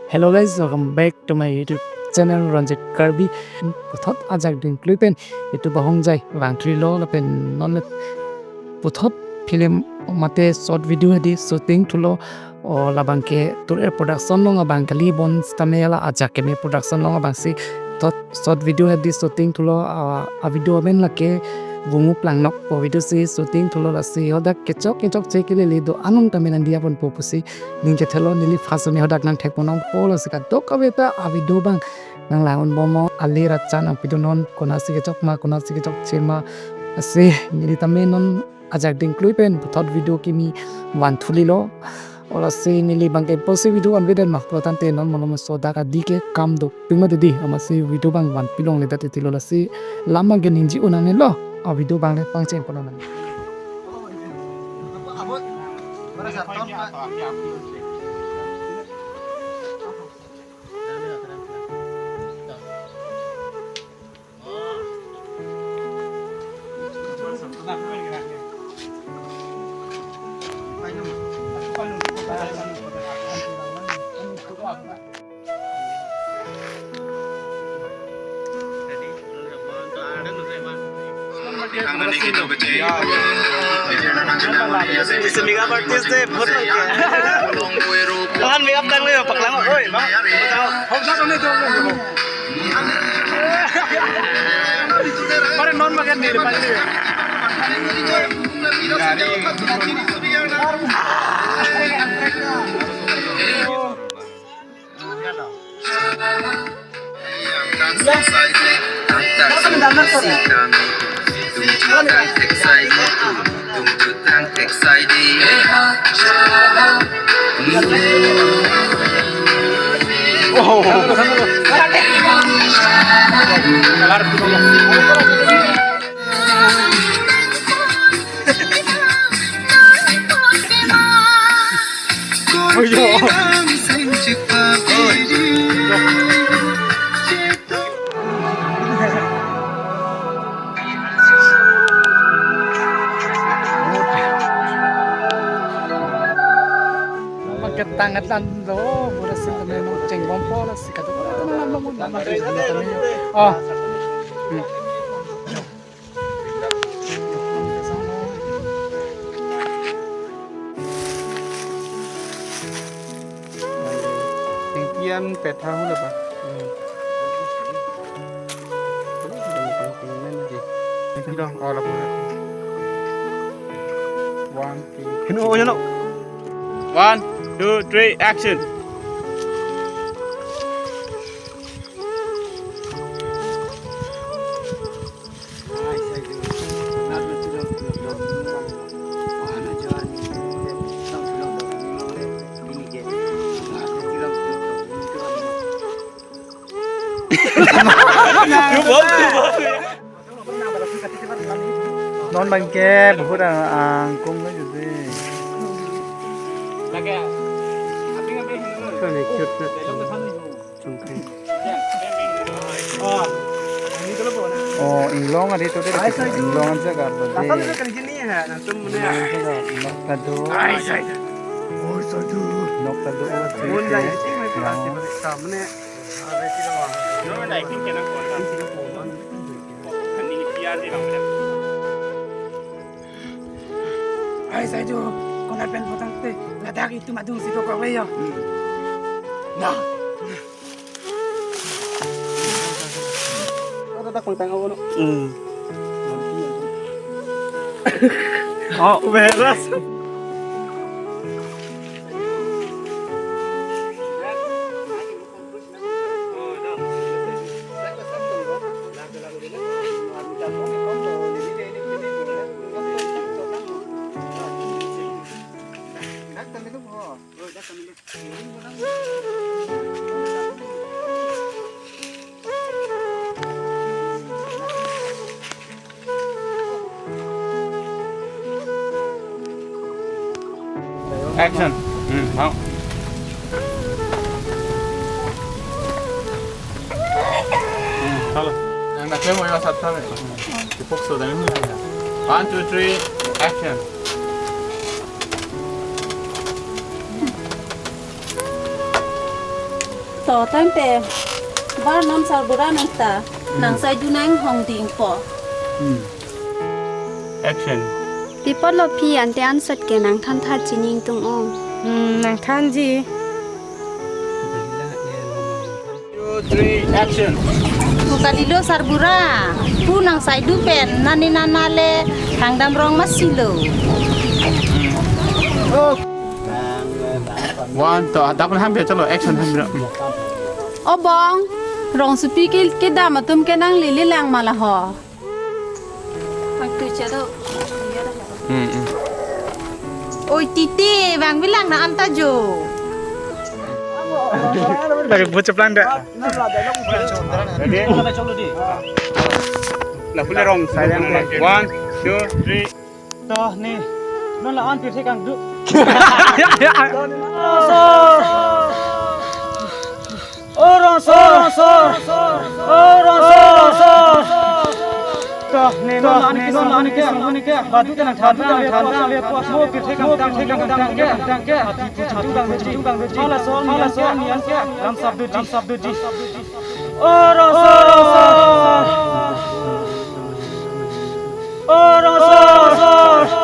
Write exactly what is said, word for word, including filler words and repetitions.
Hello guys, welcome back to my YouTube channel Ranjit Karbi. Puthot ajak dingklui pen YouTube ahongjai vangthulo lapen non le puthot film mate short video hedi shooting thulo. O labang ke Tur-er Production along abang kali, bonsitame la Ajak Keme Production along abangsi thot short video hedi shooting thulo, a, a video amen lake Vungu Plangnok pu video si shooting thulo, lasi hadak kechok kechokche kelele do-an along tame nangdiya ponpo pusi ning kethelo. Neli first ne hadak nangthekpon nangpo, lasi kadokave ta a video abang nanglang-un bomnon, ali rat chan nangpidunon, konatsi kechok ma, konatsi kechokche ma, lasi neli tame non ajak dingklui pen puthot video kimi vanthulilo. O lasi neli abang ke pusi video vanvedet ma pulo tangte non malom soda ka di ke kam dopik ma didi, amatsi video abang vanpi longle det titilo, lasi lam abang ke ningje-un nangnelo, a video abang le pangcheng pon nang. Isu makeup artist de, bahut lagi. Tahan makeup kan lo, paklang. Oi, bang. Pare non makan ni, pare. Pakai tangan lo, boleh sih temen ceng bompo lah sih kata. Oh. Hmm. Tingkian pet ha hula pa. Tingki dong, oh, lapu. One, two. Hino, hino. One, two, three, action. Non abang ke bahut ang, angkung lo judi. Kami cute na. Oh, inglong adi to de. Inglong aja ka. Inglong aja ka. Nok ta do. Nok ta do. Ai, sai jo, konat pen potang te, ladak itum adung si tokok le yo. Nah. Ada tak pangtang ako, no? Hmm. Oh, beres. Action. Hmm, mau. Hmm, halo. Yang nak mau ya satu ya. Tepuk so, dami mo lang ya. One, two, three, action. To tangte bar non sarbura nangta nang saidu nang hong dingpo. Action. Pi apotlo phi ante ansat ke nangthan tha chining tung ong. Hmm, nangthanji. Two, three, action. Pu kalilo sarbura. Pu nang saidu pen nani nanale thangdam rong masilo. One, two, double ham biar chalo, action ham biar. O bong, rongsopi ke kedam atum ke nang lili lang ma la ho. Pangtu chado. Hmm, hmm. Oi titi, bang bilang na anta jo. Lagi buat ceplang dah. Ready? Lah, boleh rong. One, two, three. Toh ni, non la-an pirthe kangduk. O rongso, rongso, o rongso, rongso. Toh ni, non la-an ke, non la-an ke, non la-an ke. Badu tenang than, than, than, than, le puas mo pirthe kang, pirthe kang, kang, kang, kang, kang. Ati pu chu gang, chu gang, chu. Hala son, hala son, ni an ke. Ram sab du ji, sab du ji. O rongso, rongso. O rongso, rongso.